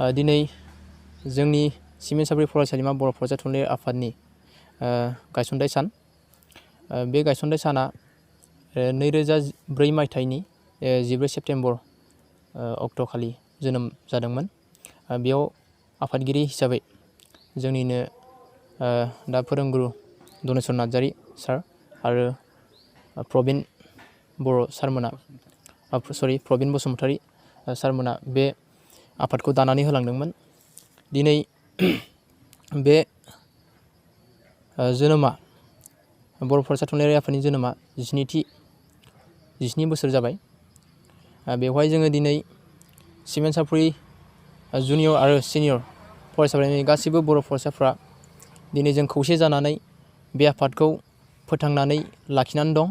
दिनै जोंनि सिमेन्ट सापरि फरायसालिमा बर' फरायसा थुनलाइयारि आफादनि गायसनथाइ सान। बे गायसनथाइ साना 2004 मायथाइनि 17 सेप्तेम्बर अक्ट'खालि जोनोम जादोंमोन। बेयाव आफादगिरि हिसाबै जोंनिनो दा फोरोंगुरु दनेस्वर नार्जारि सार आरो प्रबिन बर' सारमोना प्रबिन बसुमतारी सारमोना बे आफादखौ दानानै होलांदोंमोन। दिनै बे जोनोमा बर' फरायसा थुनलाइयारि आफादनि जोनोमा 17 बोसोर जाबाय। बेवहाय जोङो दिनै सिमेन्ट सापरि जुनियर आरो सिनियर फरायसालिनि गासैबो बर' फरायसाफ्रा दिनै जों खौसे जानानै बे आफादखौ फोथांनानै लाखिनानै दं।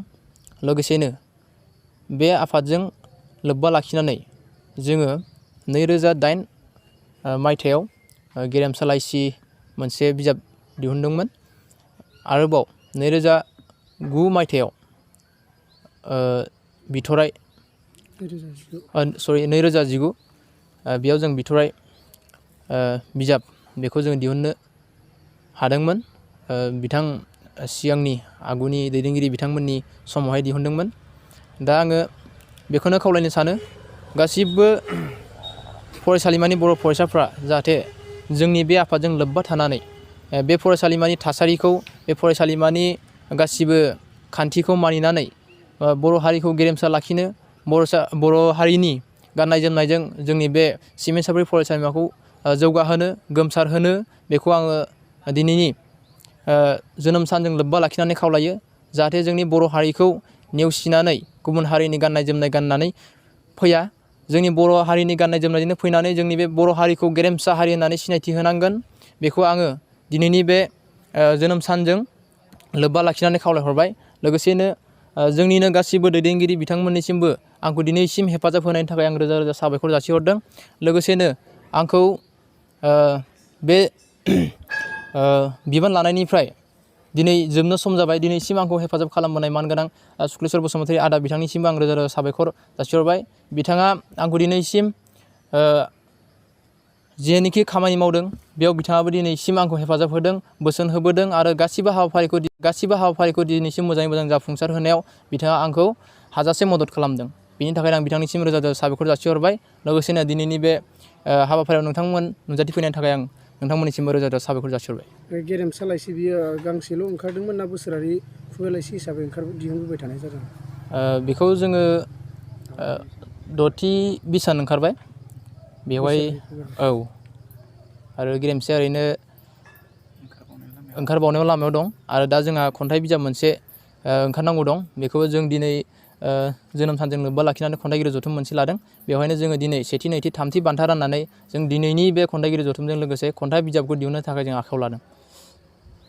लोगोसेनो बे आफादजों लोब्बा लाखिनानै जोङो 2008 मायथाइयाव गेरेमसा लाइसि मोनसे बिजाब दिहुनदोंमोन। आरोबाव 2019 बेयाव जों बिथराइ बिजाब बेखौ जों दिहुननो हादोंमोन। बिथां सिगांनि आगुनि दैदेनगिरि बिथांमोननि समावहाय दिहुनदोंमोन। दा आङो बेखौनो खावलायनो सानो गासिबो फरायसालिमानि बर' फरायसाफ्रा जाहाथे जोंनि बे आफादजों लोब्बा थानानै बे फरायसालिमानि थासारिखौ बे फरायसालिमानि गासिबो खान्थिखौ मानिनानै बर' हारिखौ गेरेमसा लाखिनो बर' हारिनि गाननाय जोमनायजों जोंनि बे सिमेन्ट सापरि फरायसालिमाखौ जौगाहोनो गोमसारहोनो बेखौ आङो दिनैनि जोनोम सानजों लोब्बा लाखिनानै खावलायो। जाहाथे जोंनि बर' हारिखौ नेवसिनानै गुबुन हारिनि गाननाय जोमनाय गाननानै फैया। जोंनि बर' हारिनि गाननाय जोमनायजोंनो फैनानै जोंनि बे बर' हारिखौ गेरेमसा हारि होननानै सिनायथि होनांगोन। बेखौ आङो दिनैनि बे जोनोम सानजों लोब्बा लाखिनानै खावलायहरबाय। लोगोसेनो जोंनिनो गासिबो दैदेनगिरि बिथांमोननिसिमबो आंखौ दिनैसिम हेफाजाब होनायनि थाखाय आं रोजा रोजा साबायखर जासिहरदों। लोगोसेनो आंखौ बे बिबान लानायनिफ्राय दिनै जोबनो सम जाबाय। दिनैसिम आंखौ हेफाजाब खालामबोनाय मानगोनां सुक्लेस्वर बसुमतारी आदा बिथांनिसिमबो आं रोजा रोजा साबायखर जासिहरबाय। बिथाङा आंखौ दिनैसिम जेनोखि खामानि मावदों बेयाव बिथाङाबो दिनैसिम आंखौ हेफाजाब होदों, बोसोन होबोदों आरो गासिबो हाबाफारिखौ दिनैसिम मोजाङै मोजां जाफुंसार होनायाव बिथाङा आंखौ हाजासे मदद खालामदों। बेनि थाखाय आं बिथांनिसिम रोजा रोजा साबायखर जासिहरबाय। लोगोसेनो दिनैनि बे हाबाफारियाव नोंथांमोन नुजाथिफैनायनि थाखाय आं नोंथांमोननिसिमबो रोजा रोजा साबायखर जासिहरबाय। गेरेमसा लाइसि बियो गांसेल' ओंखारदोंमोन ना बोसोरारि खुगा लाइसि हिसाबै दिहुनबोबाय थानाय जादों? बेखौ जोङो 6थि बिसान ओंखारबाय बेवहाय। औ, आरो गेरेमसाया ओरैनो ओंखारबावनायाव लामायाव दं। आरो दा जोंहा खन्थाइ बिजाब मोनसे ओंखारनांगौ दं। बेखौबो जों दिनै जोनोम सानजों लोब्बा लाखिनानै खन्थाइगिरि जथुम मोनसे लादों। बेवहायनो जोङो दिनै सेथि, नैथि, थामथि बान्था राननानै जों दिनैनि बे खन्थाइगिरि जथुमजों लोगोसे खन्थाइ बिजाबखौ दिहुननो थाखाय जों आखायाव लादों।